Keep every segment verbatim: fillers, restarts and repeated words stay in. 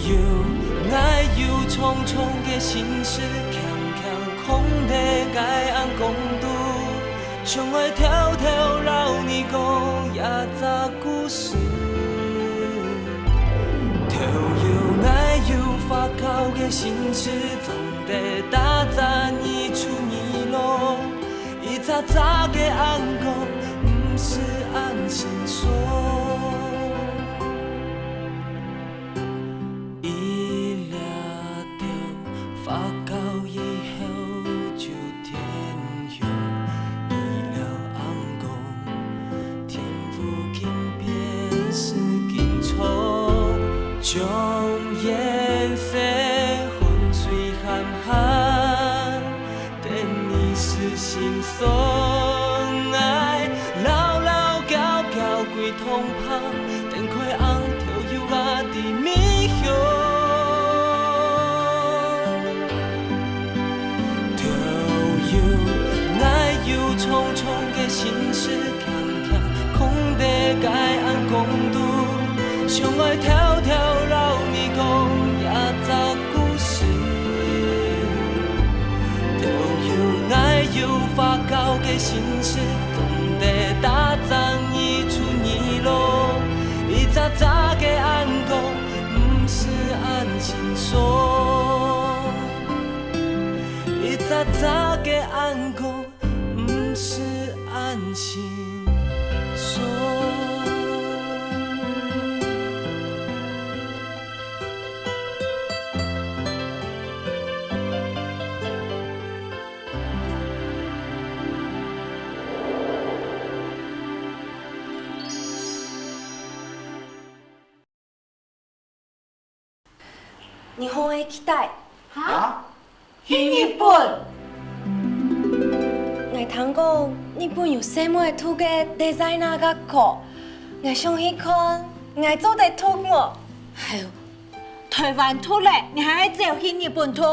有，𠊎有重重个心事，輕輕囥在該暗光肚，想愛偷偷摎你講這隻故事。都有𠊎有發酵个心事，總得打發你出二路。 一隻隻个暗光，毋使恁清爽。一粒豆發酵以後就天亮，一粒暗光，天父緊變是緊錯，將顏色混水喊喊。 等你死心爽，愛老老嬌嬌歸通旁，等開紅豆油啊的米香。都有，𠊎有重重个心事， 輕輕囥在該暗光肚，想愛偷偷摎你講這隻故事。都有𠊎有發酵个心事，總得打發你出二路。一隻隻个暗光，毋使恁清爽。一隻隻个暗光， 毋使恁清爽。你好，𠊎期待。哈？去日本？𠊎聽講日本有細妹讀个designer个課，𠊎想去看，𠊎做得讀無？哎喲，臺灣讀了，你還愛走去日本讀？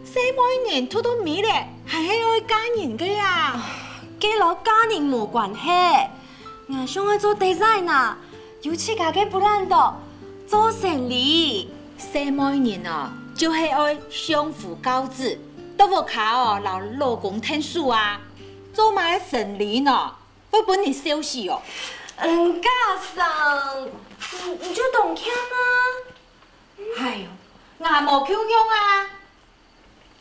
細妹人讀到尾了，還係愛嫁人个啊！該摎嫁人無關係。 𠊎想愛做designer，有自家个brand，做生理。細妹人哦，就係愛相夫教子，到屋下哦，摎老公𢯭手啊。做麼个生理呢？會分人笑死哦。嗯，家常，你，你就當慶啊。哎喲，𠊎無共樣啊。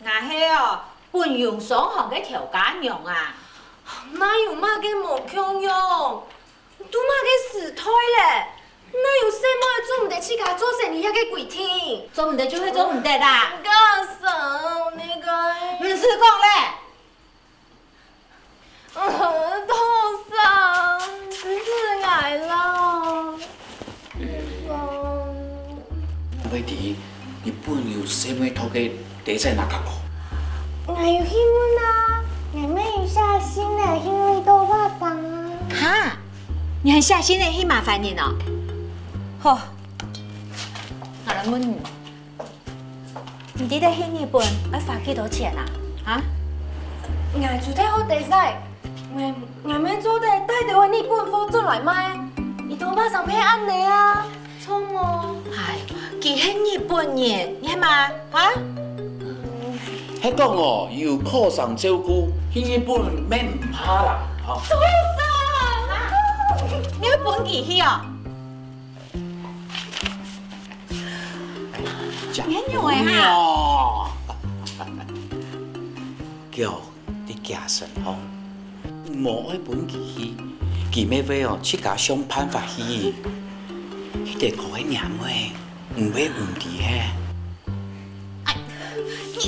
𠊎係哦，本營商行个頭家娘啊。哪有麼个無共樣？都麼个時代了，哪有細妹做毋得自家做生理个規定？做毋得就係做毋得啦。家常，你个。毋使講了。 呃，多桑，支持𠊎啦。多桑。𠊎知日本有細妹讀个designer个課。𠊎有去問啊，𠊎乜有寫信仔去問多桑啊。哈？你還寫信仔去麻煩人哦？好，𠊎來問你。 你知得去日本愛花幾多錢啊？哈？𠊎就係好design，𠊎，𠊎乜做得帶兜仔日本貨轉來賣，你兜馬上乜恁仔啊，著無？唉，佢係日本人，你係嘛？哈？係講哦，有課程照顧，去日本乜毋怕啦，吼。多桑！你愛分佢去哦？ 你仰仔哈？叫你家生吼，無愛分佢去，佢乜會哦，自家想辦法去。佢兜可愛娘仔，毋會毋知嘿。哎，你，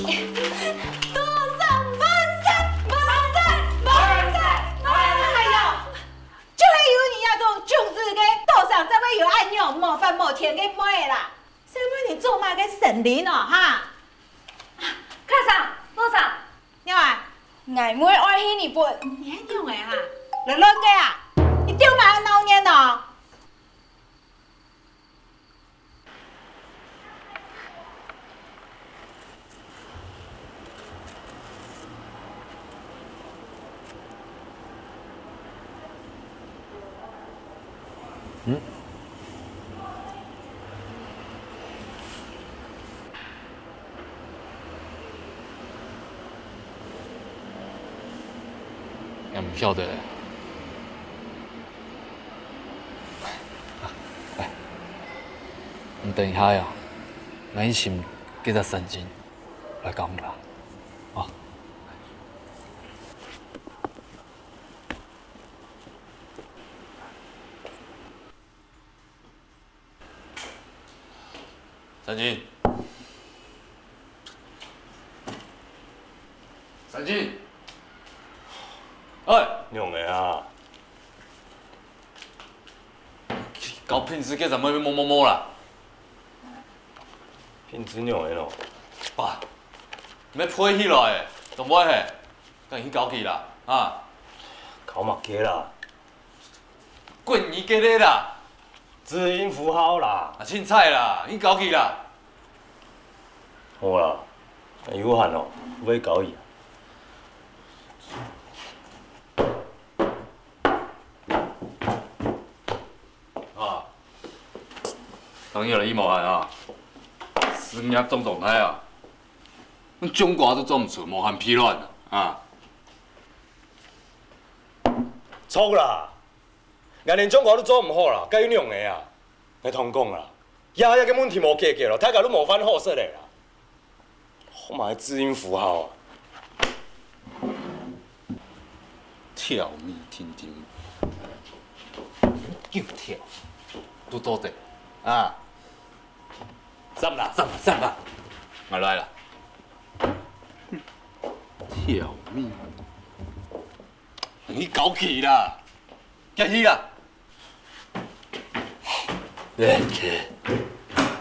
多桑，萬歲，萬歲，萬歲，萬歲！哎喲！ 就係有你這種種子个，多桑正會有恁樣無法無天个妹啦。細妹人做麼个生理呢，哈？家生，多桑。仰仔？𠊎妹愛去日本。你仰仔哈？亂亂个啊！你兜麼个鬧熱呢？ 嗯？毋曉得咧。哎，你等一下呀，𠊎去尋該隻山精來講啦。哦。 三金，三金，哎，仰仔啊？搞品質檢查，莫莫莫莫啦！品質仰仔咯？爸，你愛飛起來，做麼个？趕緊去搞佢啦，啊！搞麼个啦？ 滾你个咧啦！字音符號啦！啊，凊彩啦，你搞佢啦！好啦，有閒哦，會搞佢啊。啊，當然了，一毛錢啊，事業總狀態啊，種瓜都種毋出，無閒疲軟啊！ 著啦，𠊎連種瓜都做毋好啦，該又仰仔啊？𠊎同你講啦，這下个問題無解決咯，大家都無飯好食咧啦。好嘛，字音符號啊！跳咪停停，又跳，都做得啊！散啦，散啦，散啦！𠊎來啦！跳咪！ 你搞佢啦，行去啦！連結，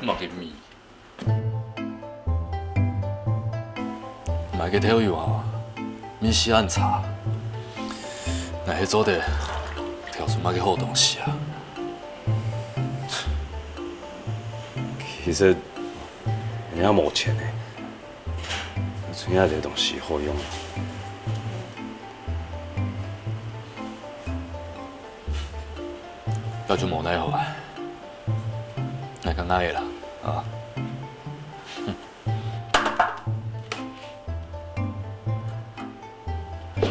麼个咪？買个豆油啊，面色恁差，𠊎係做得調出麼个好東西啊？其實，人家無錢呢，有存下這東西好用。 該就無奈何啊。來看𠊎个啦，啊。哼。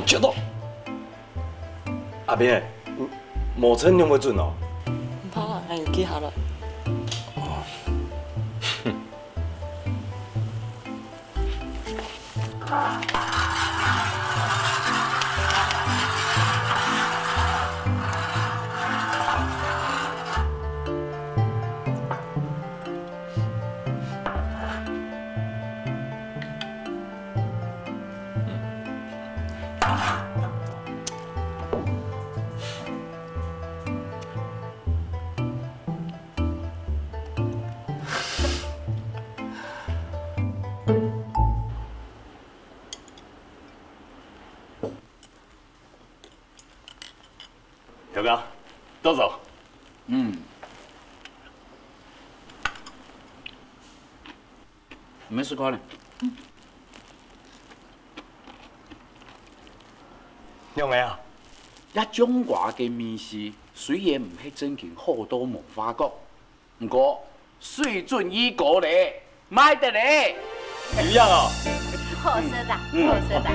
接到。阿斌，無秤仰會準哦？毋怕啦，𠊎有記下來。哦。哼。 小哥，到座。嗯。毋使客氣。仰仔啊？這種瓜个味緒，雖然毋係正經好到無話講， 毋過，水準已高咧，賣得咧。有影哦！好食啦，嗯。好食啦。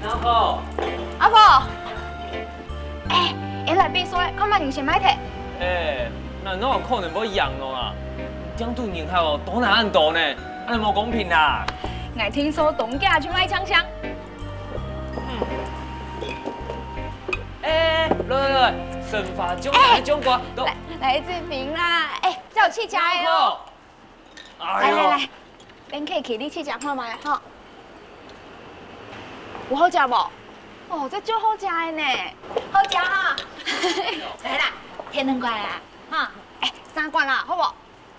阿婆，阿婆， 欸，𠊎來比賽，看麼人先賣忒。欸，哪有可能會贏喏啊？這樣對人客哦，多拿恁多呢，恁無公平啊！𠊎聽說東家就賣淨淨。欸，來來來，生花種，欸，種瓜，都來，來一支冰啦！欸，要有氣家的哦。 哎喲，來來來，等下去你試食看覓吼。有好食無？哦，這足好食的呢。好食哈。來啦，添兩罐啦，哈。欸，三罐啦，好無？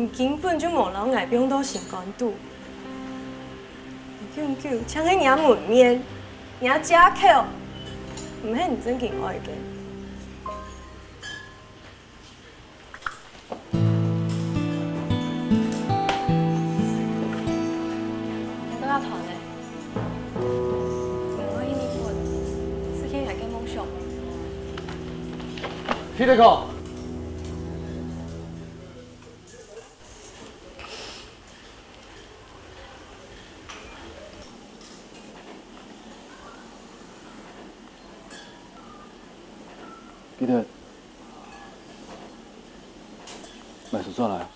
你根本就無摎𠊎放到心肝肚。你究竟淨係若門面、若藉口，毋係你真經愛个。 你都要談欸，我愛你過，實現𠊎个夢想。Hideko。 記得買手抓來。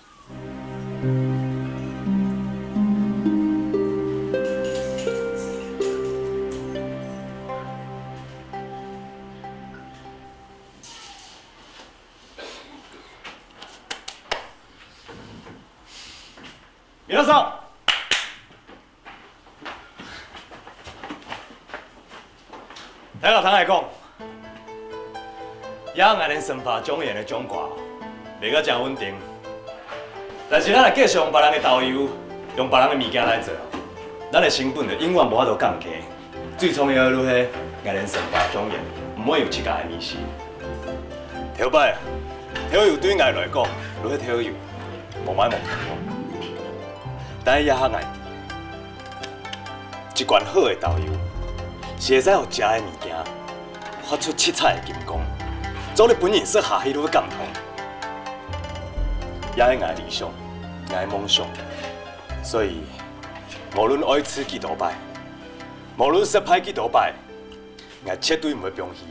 皆さん、大家聽𠊎講，這下𠊎等神華莊園个莊家，賣甲真穩定。但是咱若繼續用別人个豆油，用別人个物件來做，咱个成本就永遠無法度降低。最重要个就係，𠊎等神華莊園毋會有自家个味緒。頭擺，豆油對𠊎來講，就係豆油，無買無賣。但係這下𠊎知， 一罐好个豆油，是會使予食个物件發出七彩个金光，做得分人食下去都會感動。這係𠊎个理想，𠊎个夢想。所以，無論愛試幾多擺，無論失敗幾多擺，𠊎絕對毋會放棄。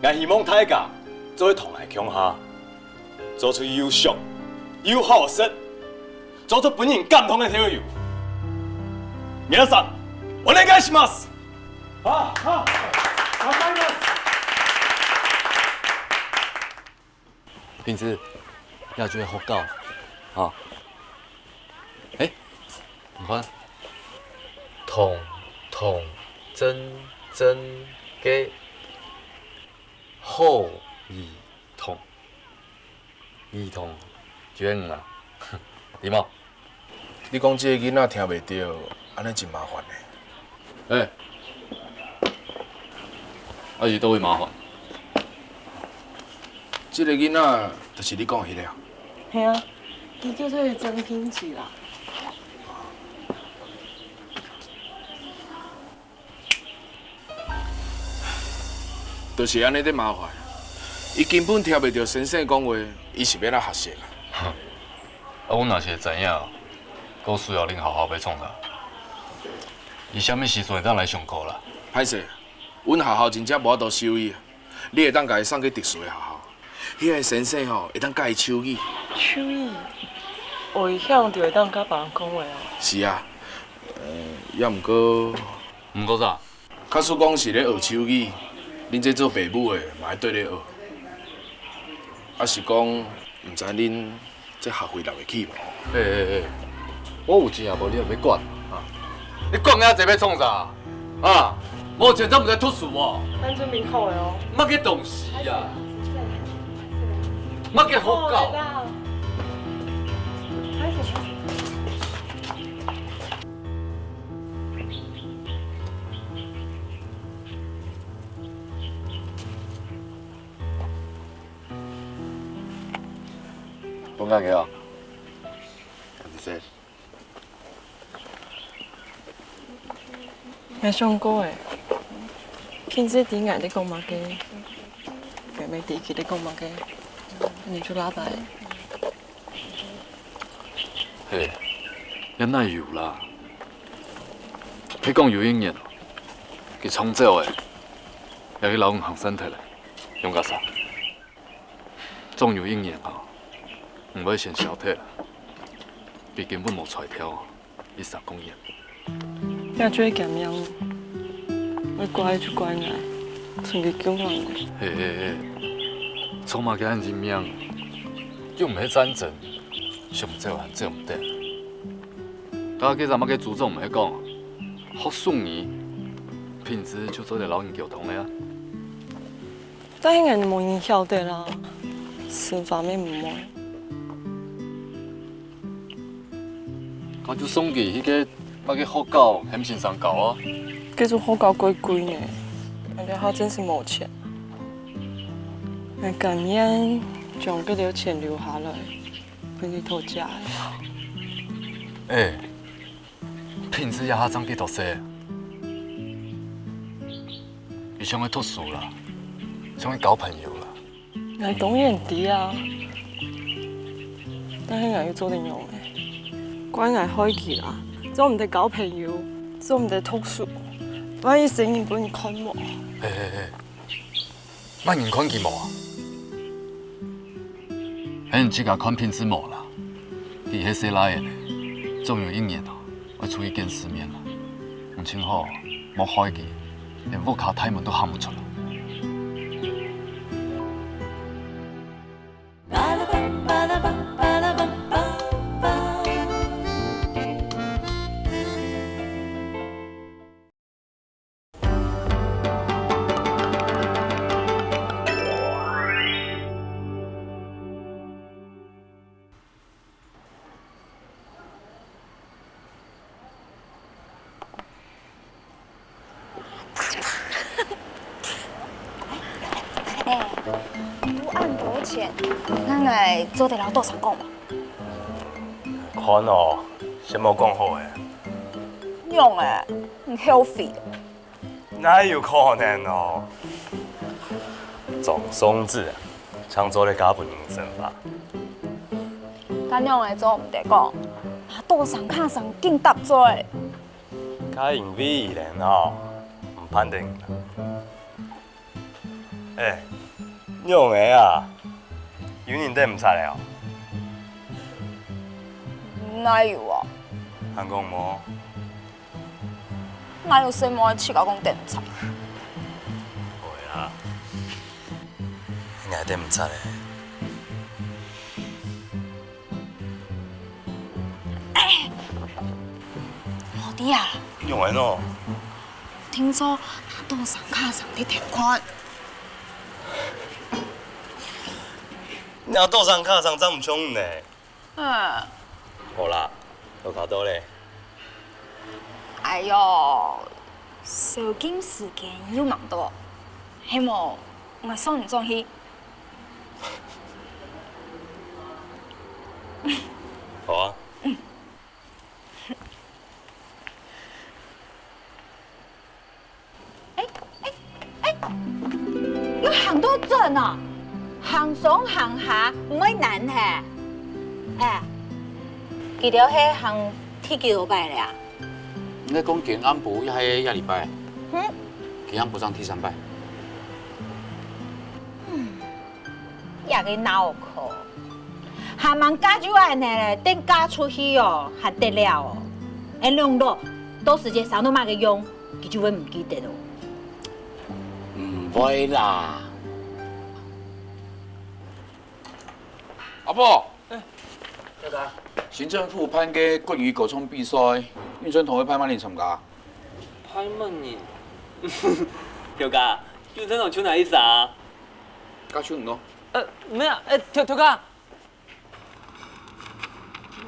𠊎希望大家做得同𠊎共下，做出又俗又好食，做出分人感動个豆油。皆さん、お願いします。好，好，好，品質，這就係學校，啊。欸，你看，童童真真个好兒童，兒童就係你啊，對無？你講這个囡仔聽袂著，按呢真麻煩呢。 欸，啊是佗位麻煩？這个囡仔就是你講的彼个啊？係啊，佢叫做曾品質啦。就是按呢咧麻煩，伊根本聽袂著先生講話，伊是欲哪學習啊？啊，阮若是會知影，閣需要恁學校欲創啥？ 伊啥物時陣會當來上課啦？歹勢，阮學校真正無法度收伊，你會當共伊送去特殊的學校。彼个先生吼，會當教伊手語。手語？學會曉就會當佮別人講話哦。是啊，呃，抑毋過，毋過啥？假使講是咧學手語，恁這做爸母的嘛愛綴咧學。抑是講，毋知恁 這學費納會起無？欸欸欸，我有錢也無你就欲管啊！你管遐濟欲創啥？啊，無錢才毋使讀書哦！咱準備好的哦。麼个東西啊？麼个好搞？歹勢，歹勢。 放假去哦。你說。𠊎想過欸，品質知𠊎咧講麼个，妹妹知佢咧講麼个，恁樣就罅咧。嘿，也哪有啦？係講有一年，佢衝走欸，也去摎𠊎行山忒咧，用个啥？ 總有一年吼，毋會先消忒啦，佢根本無才調，一儕講贏。也就係佢命，愛怪就怪𠊎，賰佢救人个。嘿嘿嘿，做麼个恁認命？又毋係戰爭，想走還走毋得。大家該陣麼个祖宗毋係講，學數語，品質就做得摎人溝通个啊。 但係𠊎無人曉得啦，神華乜毋會。𠊎就送佢去該麼个學校喊先生教啊。該種學校貴貴呢，𠊎這下真係無錢。𠊎甘願將該兜錢留下來，分你討食。哎，品質這下正幾多歲？佢想愛讀書啦，想愛交朋友啦。 𠊎當然知啊，但係𠊎又做得仰仔？怪𠊎害佢啦，做毋得交朋友，做毋得讀書，萬一細人分人看無？嘿嘿嘿，麼人看佢無啊？係你自家看品質無啦。佢係細倈仔呢，總有一日哦， 愛出去見世面啦。你盡好莫害佢，連屋下大門都行毋出來。哎，有恁多錢，𠊎做得摎多桑講無？看哦，先莫講好咧。仰仔，你後悔？ 哪有可能哦？總送子，常做得嫁分人生吧。該仰仔做毋得講，拿多桑卡桑緊搭嘴。該因為佢人哦，毋盼得。哎，仰仔啊，有人等毋掣咧哦？哪有啊？還講無？ 哪有細妹自家講等毋掣？會啊，𠊎等毋掣咧。老弟啊，仰仔哦？聽說拿多桑卡桑在條款。拿多桑卡桑正毋像你呢。 嗯。好啦，都搞到咧。哎喲，收金時間又吂到，係無，𠊎送你轉去。好啊。 哎，哎，哎，有行到轉哦，行上行下毋會難嘿。哎，佢兜係行第幾擺了啊？你講今暗晡也係這禮拜？嗯。今暗晡正第三擺。嗯。 這个腦殼，還吂嫁就恁呢咧，等嫁出去哦，還得了哦？恁樣咯，到時節生到麼个樣，佢就會毋記得哦。毋會啦。阿婆，哎，大家，新政府辦个國語歌唱比賽，運算同會派麼人參加？派麼人？頭家，運算同就哪一儕啊？ 加手毋咯？呃，無啊，呃，頭，頭家。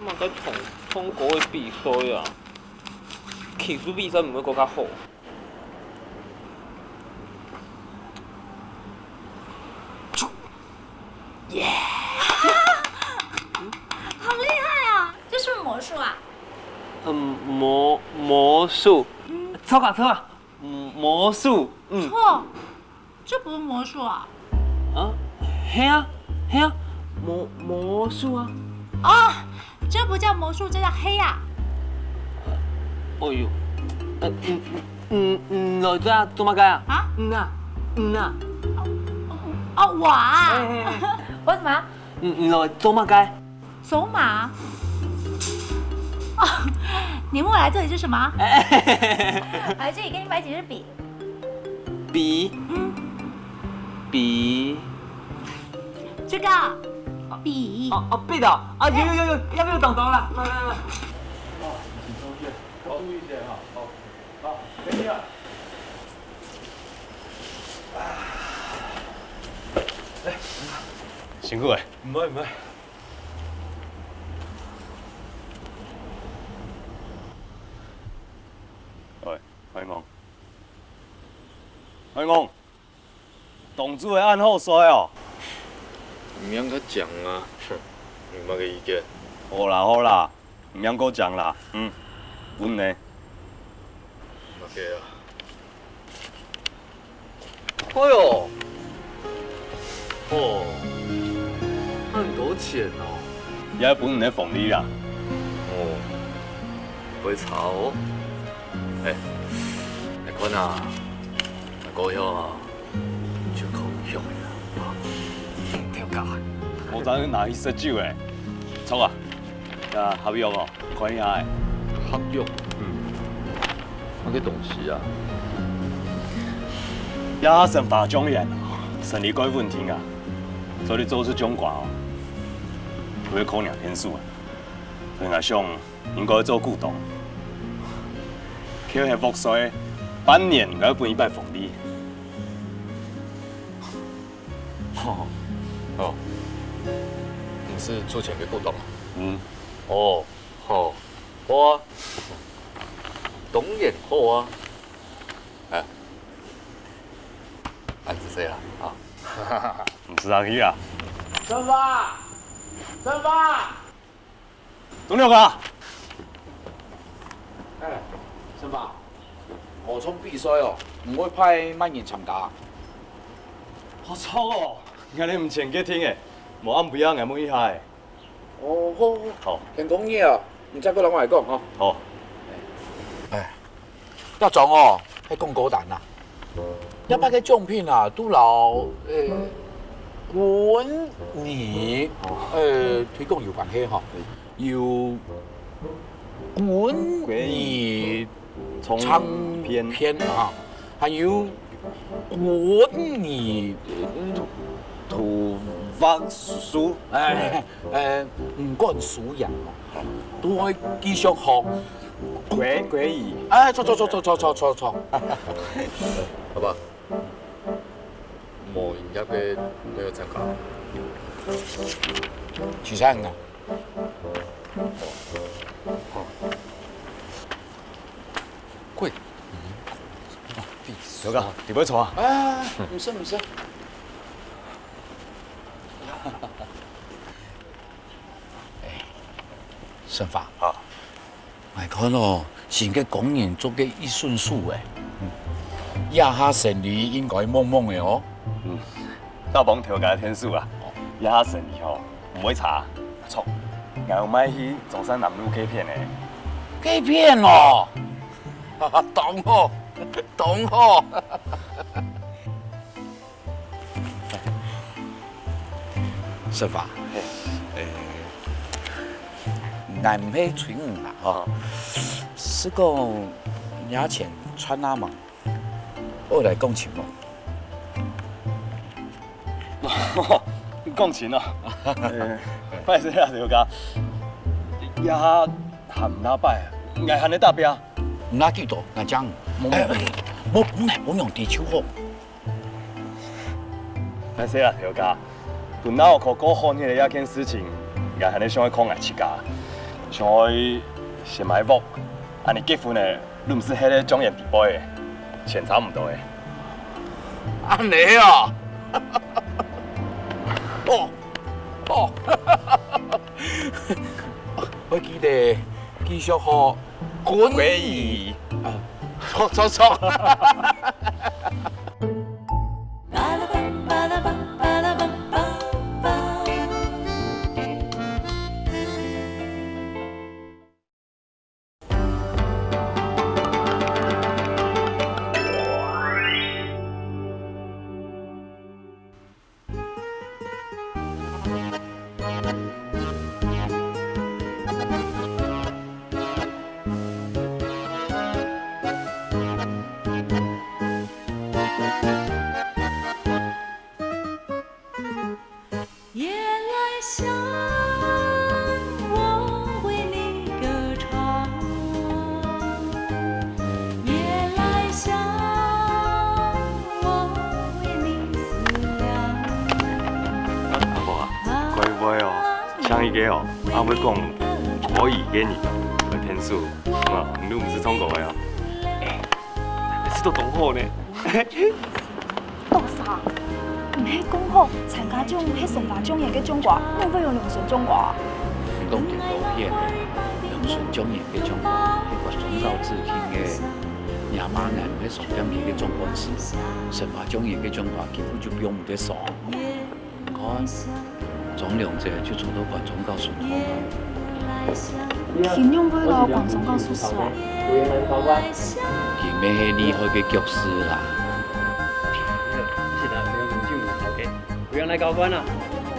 麼个唱，唱歌个比賽啊？技術比賽毋會過較好？耶！好厲害啊！這是不是魔術啊？嗯，魔，魔術。嗯。著啊，著啊。嗯，魔術。嗯。錯， 這不是魔術啊。啊，係啊，係啊，魔，魔術啊。哦，這不叫魔術，這叫黑啊。哎喲，呃，嗯，嗯，嗯，來這做麼个啊？啊？嗯啊，嗯啊。哦，我啊。哎，哎，哎。我什麼？嗯，嗯，來做麼个？ 走馬？哦，你問我來這裡是什麼？來這裡給你買幾支筆。筆？嗯。筆。這個，筆。哦，哦，筆哦。啊，有，有，有，有，要不要等等啦？來，來，來。哦，請同學，注意一下哈。好，好，等一下。辛苦了。毋會，毋會。員工，董主委恁好睡哦。毋免較講啊，哼，你麼个意見？好啦好啦，毋免過講啦，嗯，分你。麼个啊？哎喲，哦，恁多錢哦。也分你个紅利啦。哦，會差哦。哎，你看啊，高雄啊， 就可以用了，啊，一定跳高啊。無正拿去食酒欸。著啊，啊，合約哦，看一下欸。合約？嗯。麼个東西啊？這下生化狀元，生理蓋穩定啊，所以做出獎項哦，毋會靠若天數啊。所以𠊎想， 應該做股東。扣忒屋稅，半年𠊎會分一擺紅利。哦，哦，你是出錢給股東啊？嗯。哦，好，好啊，當然好啊。哎，恁仔細啊，啊。毋使客氣啊。生發，生發。 董事長啊！哎，生發，高雄比賽哦，毋會派麼人參加？好著哦，𠊎兜毋曾決定欸，無恁樣𠊎問一下欸。哦，好，好，好。天光日啊，你再過摎𠊎講吼。好。哎。 這張哦，係廣告單啊。這擺个獎品啊，都摎，呃，滾耳，呃，推廣有關係吼。有滾耳唱片啊，還有滾耳圖畫書，哎， 呃，毋管輸贏哦，都愛繼續學。國，國語。哎，著，著，著。好吧。無營業个無參加。徐生啊。貴。小哥，你會坐啊？啊，毋使，毋使。 哎，順發，啊。𠊎看哦，新个工人做个一順手哎，這下生理應該猛猛个哦。嗯，大幫頭家添手啊，這下生理吼，毋會差。著，𠊎有賣去中山南路該片呢。該片哦，當好，當好。 順發，嘿。欸，𠊎毋係催你啦，吼。係講，這錢賺啊吂，愛來講清無？講清啊？欸，歹勢啊，頭家，這下還毋罅擺，𠊎還在打拚。毋罅幾多，𠊎正，無問題，無分𠊎無用地就好。 歹勢啊，頭家，分若屋下過好日仔這件事情，𠊎還係想愛靠𠊎自家，想愛先買屋，恁仔結婚仔，就毋使歇在狀元底背仔，錢差毋多仔。恁仔啊！哦，哦，愛記得繼續學國語。國語。啊，著，著，著。 夜来香，我为你歌唱。夜来香，我为你思量。阿婆啊，乖乖哦，像一个哦，阿會講國語个人，會天使，嘛，你又毋係唱歌个啊。欸，這都當好呢。多少？毋係講好參加獎係松花獎項个獎金，仰會有龍船獎金啊？你講幾多遍了啦？龍船獎項个獎金係發忠告自聽个，若媽𠊎毋係上點佢个獎金時，松花獎項个獎金根本就毋用得上。 你看，張良這就坐到觀眾教室堂啊。佢仰會摎觀眾教室啊？佢乜係厲害个角色啦。不用來交關啊，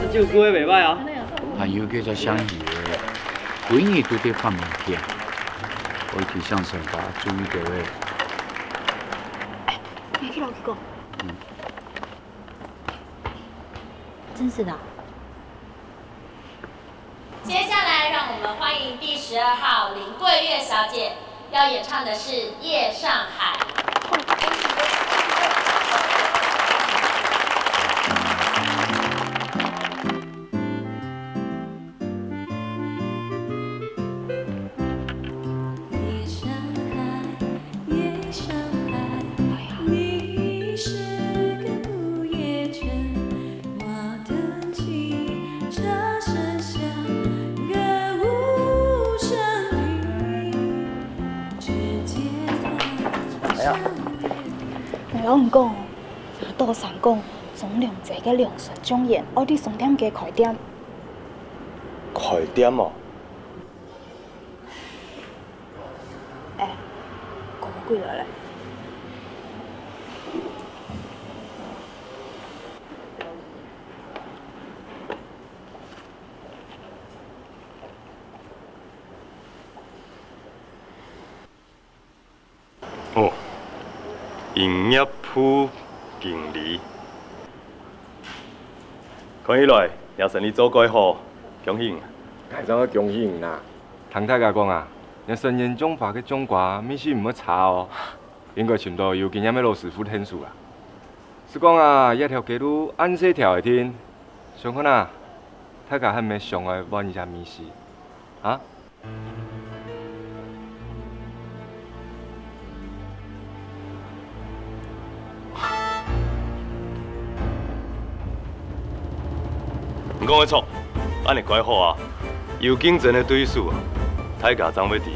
這酒做得袂歹啊。還有个隻姓余个，每日都在發名片，愛提醒大家注意个喂。哎，你去摎佢講。嗯。 真是的啊。接下来，让我们欢迎第十二号林桂月小姐，要演唱的是《夜上海》。哎呀，𠊎摎你講哦，阿多山講，張良這个龍船獎項愛在商店街開店。開店哦？ 哎，哥哥歸來了。哦，營業部經理。看起來，這生理做蓋好，恭喜你！𠊎正愛恭喜你啦！聽大家講啊，這新年種花个種瓜味緒毋會差哦，應該尋到有經驗个老師傅𢯭手啦。係講啊，這條街路恁細條仔定，想看啊，大家還毋係想愛換一下味緒啊？ 你講个著，恁呢蓋好啊！有競爭个對手啊，大家正會知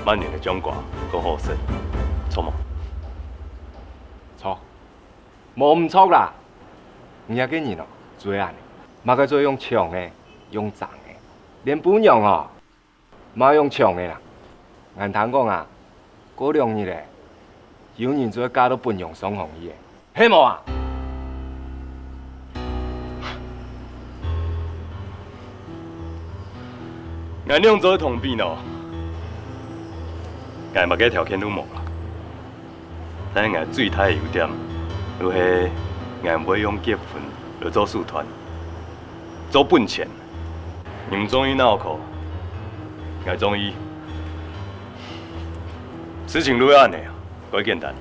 麼人个種瓜較好食，著無？著，無毋著啦！你這个人哦，最恁呢，麼个做用搶个，用爭个，連餔娘哦， 嘛用搶个啦。𠊎聽講啊，過兩日咧，有人就會嫁到餔娘上房去咧，係無啊？𠊎仰做得同比呢？𠊎麼个條件都無啦。但係𠊎最大个優點，就係𠊎毋會用結婚來做手段，做本錢。 你毋中意哪有可？𠊎中意。事情就係恁呢，蓋簡單。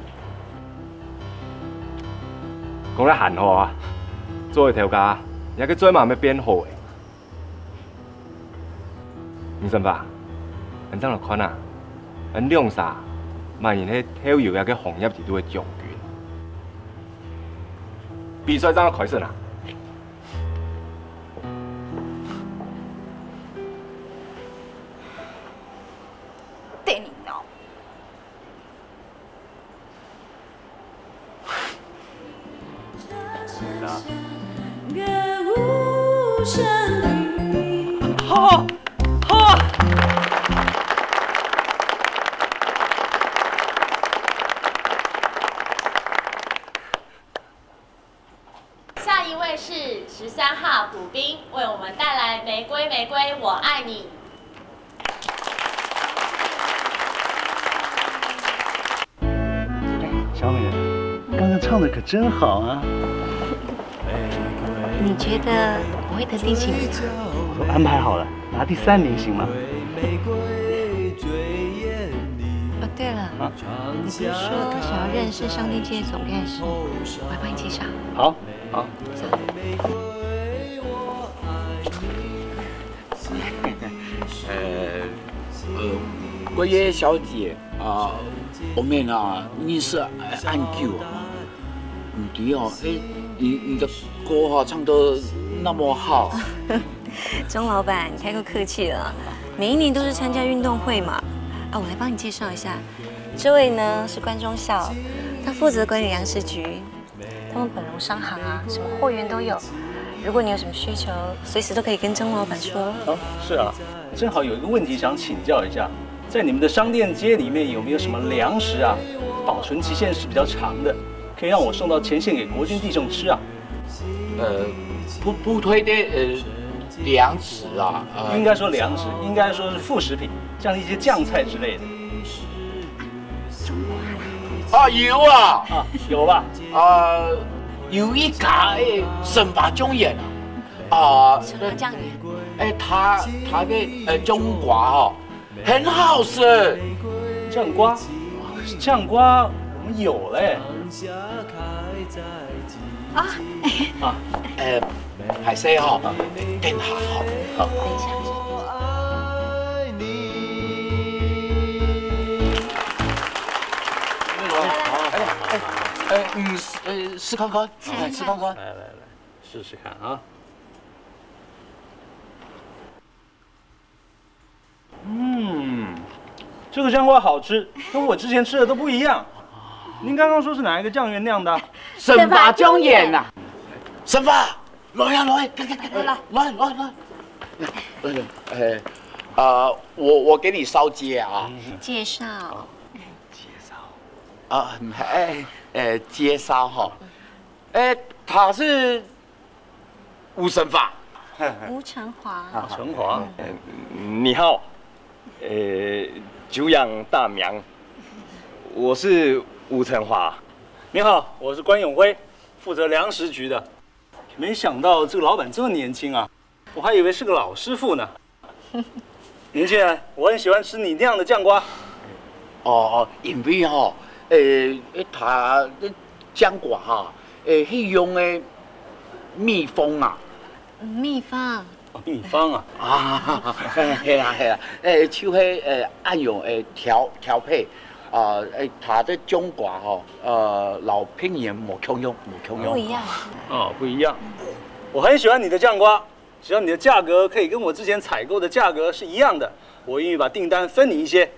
講了還好啊，做个頭家，這个嘴嘛乜變好咧。吳生發，恁樣來看啊，恁兩儕，麼人係豆油這个行業裡肚个將軍？比賽正要開始啦！ 得人惱。好，好。 下一位是十三号古斌，为我们带来《玫瑰玫瑰我爱你》。哎，小美，刚刚唱的可真好啊！你觉得我会得第几名啊？我都安排好了，拿第三名行吗？哦，对了，啊？你不是说想要认识商店街的总干事？我来帮你介绍。好。 好。呃，呃，桂月小姐啊，我们啊，认识恁久啊，嗯，你哦，哎，你你的歌哈唱得那么好，钟老板，你太过客气了。每一年都是参加运动会嘛。啊，我来帮你介绍一下，这位呢是关中校，他负责管理粮食局。他们本荣商行啊，什么货源都有。如果你有什么需求，随时都可以跟钟老板说。哦，是啊，正好有一个问题想请教一下，在你们的商店街里面有没有什么粮食啊，保存期限是比较长的，可以让我送到前线给国军弟兄吃啊？呃，不不推的呃粮食啊，呃应该说粮食，应该说是副食品，像一些酱菜之类的。啊有啊啊，有吧？啊，有一家诶，生发状元啊，啊，生发状元，哎，他他的呃种瓜哦，很好吃。酱瓜，酱瓜我们有嘞。啊，呃，还是哈，等下哈，等一下。哎哎哎，嗯，呃，试看看，哎，试看看。来来来，试试看啊。嗯，这个酱瓜好吃，跟我之前吃的都不一样。您刚刚说是哪一个酱园酿的？生发状元呐，生发，来呀来，来来来来来来来，哎，啊，我我给你烧鸡啊，介绍啊，哎哎，介绍哈，哎，他是吴生发。吴成华，陈华，你好，呃，久仰大名，我是吴成华。你好，我是关永辉，负责粮食局的。没想到这个老板这么年轻啊，我还以为是个老师傅呢。年轻人，我很喜欢吃你酿的酱瓜。哦，因为吼，诶，他酱瓜哈，诶，係用个秘方啊，秘方，秘方啊，啊，係啊係啊，诶，就係诶，恁樣诶调调配，啊，诶，他的酱瓜吼，呃，老平原無共樣，無共樣。不一样。哦，不一样。我很喜欢你的酱瓜，只要你的价格可以跟我之前采购的价格是一样的，我愿意把订单分你一些。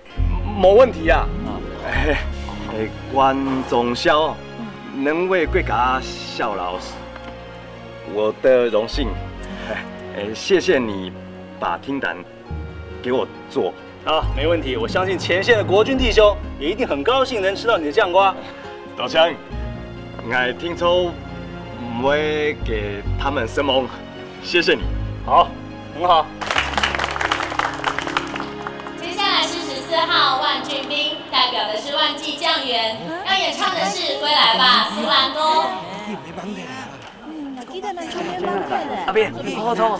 没问题啊。哎，哎，关中校，能为国家效劳，我的荣幸。哎，谢谢你把订单给我做。啊，没问题，我相信前线的国军弟兄也一定很高兴能吃到你的酱瓜。老乡，𠊎定著毋會給他們失望，謝謝你。好，很好。接下来是十四号万俊斌，代表的是万记酱园，要演唱的是《归来吧，斯兰宫》。阿斌，你好好唱。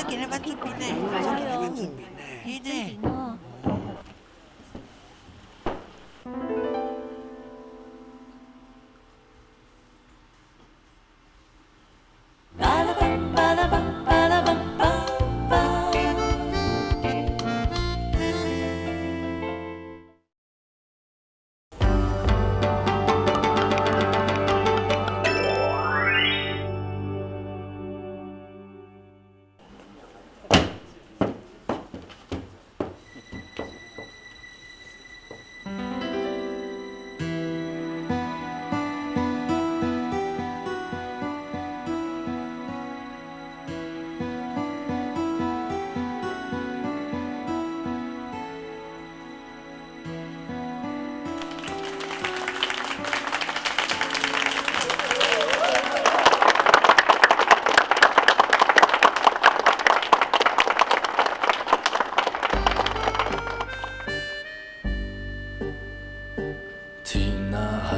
听那海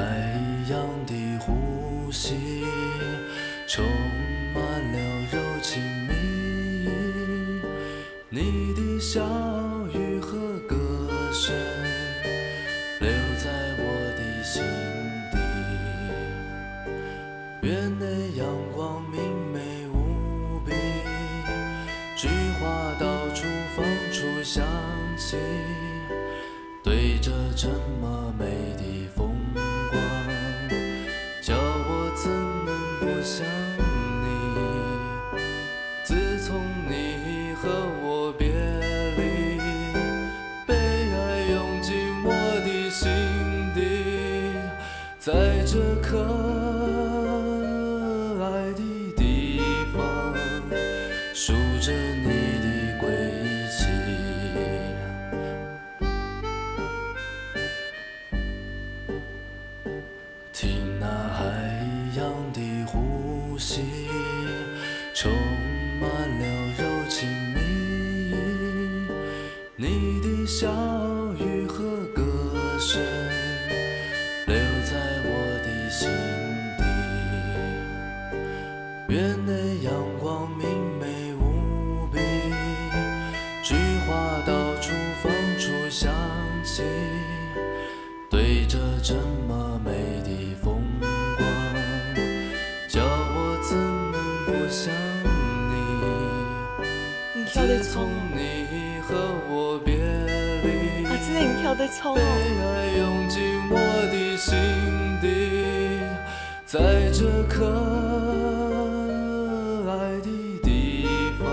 洋的呼吸，充满了柔情蜜意。你的笑语和歌声，留在我的心底。园内阳光明媚无比，菊花到处放出香气。对着这么美的风光，叫我怎能数着你的归期。听那海洋的呼吸，充满了柔情蜜意。你的笑语和歌声，留在我的心底。 园内阳光明媚无比，菊花到处放出香气，对着这么美的风光，叫我怎能不想你？你曉得唱哦？自从你和我别离，阿志，你曉得唱被哦？爱涌进我的心底。 在这可爱的地方，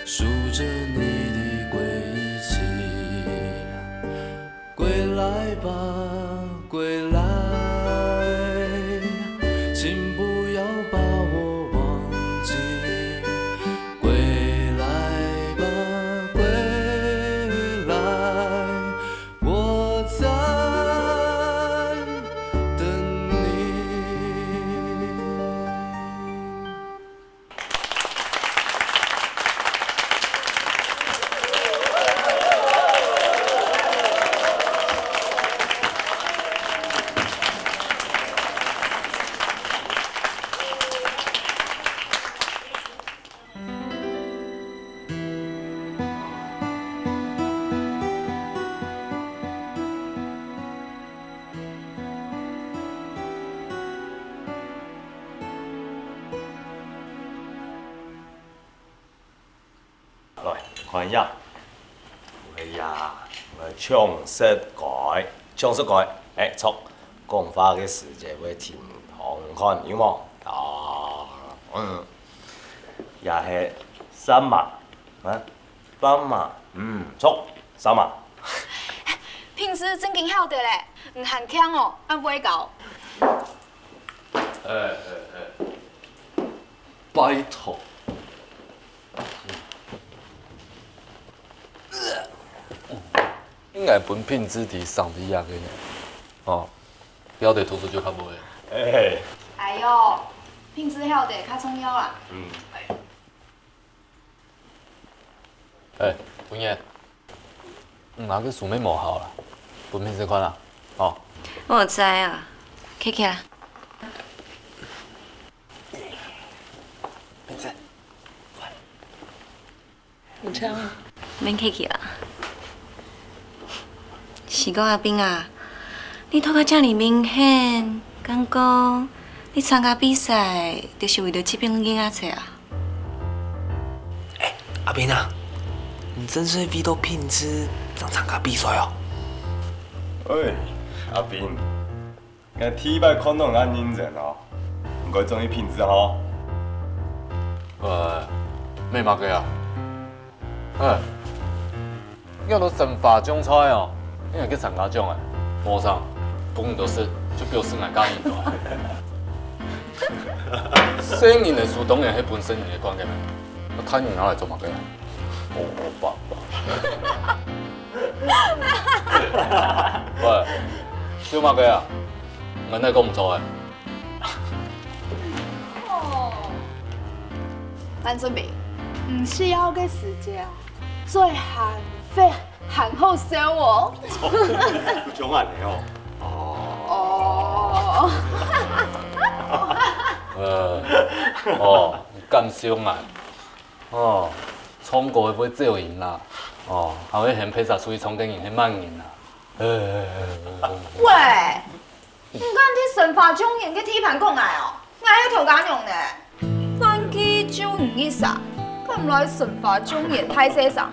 数着你的归期。归来吧，归来，请不要把我忘记。归来吧，归来， 我在等你。來，看一下。哎呀，來唱首歌，唱首歌，哎，著，講話个時節會停動看，有無？啊，嗯，也係三嘛，啊，三嘛，嗯，著，三嘛。品質正經曉得咧，毋還強哦，恁會搞。 哎哎哎，拜託。應該分品質在上底下个人，哦，曉得讀書就較無个。哎，哎喲，品質曉得較重要啦。嗯，哎，文言，你拿个書面無效啦，分品質看啦，哦。我有知啊，客氣啦。品質，你唱啊。免客氣啦。是講阿斌啊，你讀甲遮爾明顯，敢講你參加比賽，就是為著這班囡仔冊啊？ 阿斌啊，你真係為著品質正參加比賽哦？喂，阿斌，𠊎第一擺看著你恁認真哦，毋怪中意品質吼。喂，咩麼个啊？哎， 你愛到神華種菜哦，你還去參加獎哎，無啥，分你多食，就表示𠊎較認同。細人个書當然係分細人个看个咩，啊大人拿來做麼个？哦，爸爸。喂，笑麼个啊？𠊎哪講毋著哎？ 哦，反正毋係愛个時節啊，最還會還好笑哦。就恁樣哦。哦。呃，哦，敢笑啊？哦，唱歌會走音啦，哦，還會喊別儕出去唱个人係慢人啦。呃，喂， 你敢在神華種園个地盤講𠊎哦？𠊎係頭家娘呢。番薯就你一儕，敢來神華種園大細聲哦？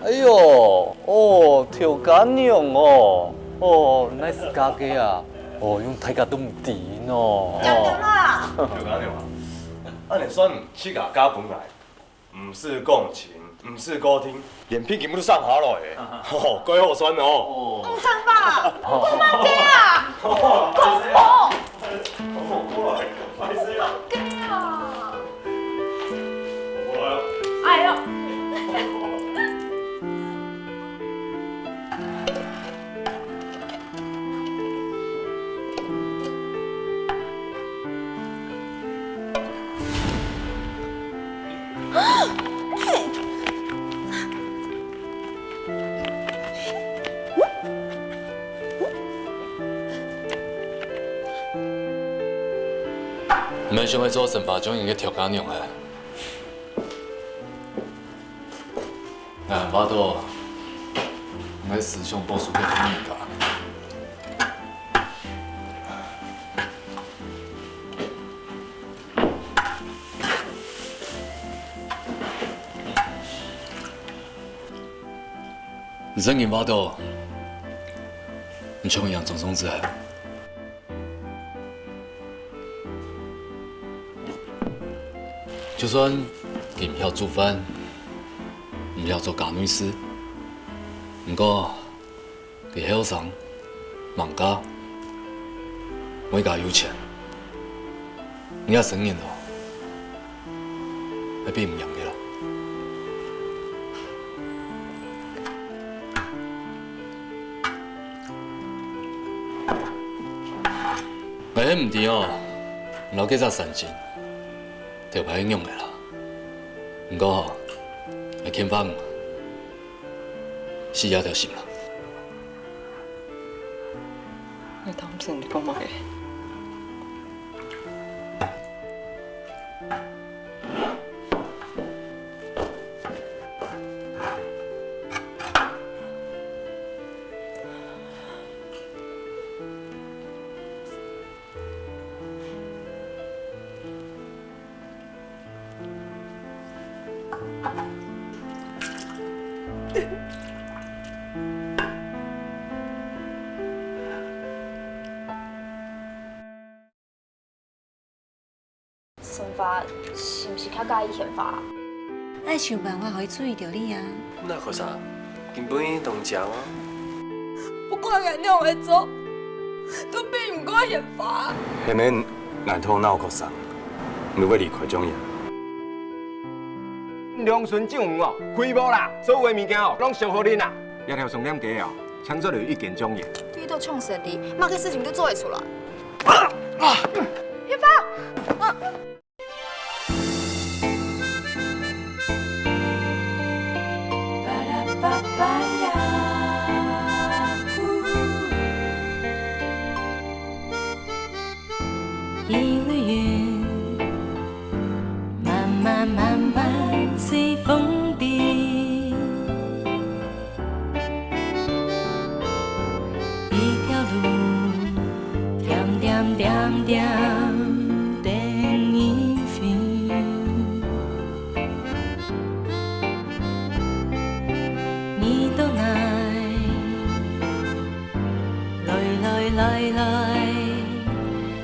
哎喲，哦，頭家娘哦，哦，哪係自家个啊？哦，用大家都毋知喏。講講啦。就恁樣啊，恁樣算自家家本來，毋使講情，毋使歌廳，連聘金都送下來个，吼，蓋好賺哦。毋通吧？講麼个啊？講麼个啊？你想愛做成華中人个頭家娘啊？𠊎話到，𠊎个思想保守个人家。 你正經話到，你像樣裝裝仔啊！就算佢毋曉煮飯，毋曉做家內事，毋過 佢後生，吂嫁，外加有錢，你這生人哦，係比毋贏个啦。𠊎係毋知哦，你摎該隻山精，頭擺係仰仔啦。毋過吼，𠊎勸話你，死這條心啦。 你當真你講麼个？ 生活是毋是較介意現花？愛想辦法予佢注意著你啊！哪有學生，根本當靚啊！不管𠊎仰般做，都比毋過現花。現在𠊎頭腦確實，你會離開中原。良心種魚哦，虧無啦！所有个物件哦，攏送予恁啦！這條商店街哦，請做了一間中原。對到衝死你，麼个事情都做得出來。 啊！啊！天芳！啊！一縷雲，慢慢慢慢隨風飛。 一條路，恬恬恬恬等你飛。你到哪？來來來來，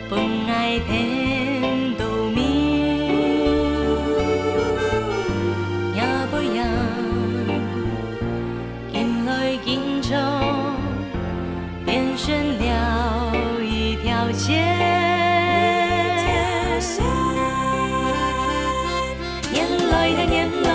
分𠊎添到味。若無影， 緊來緊長，變成了一條線。年來呀年來，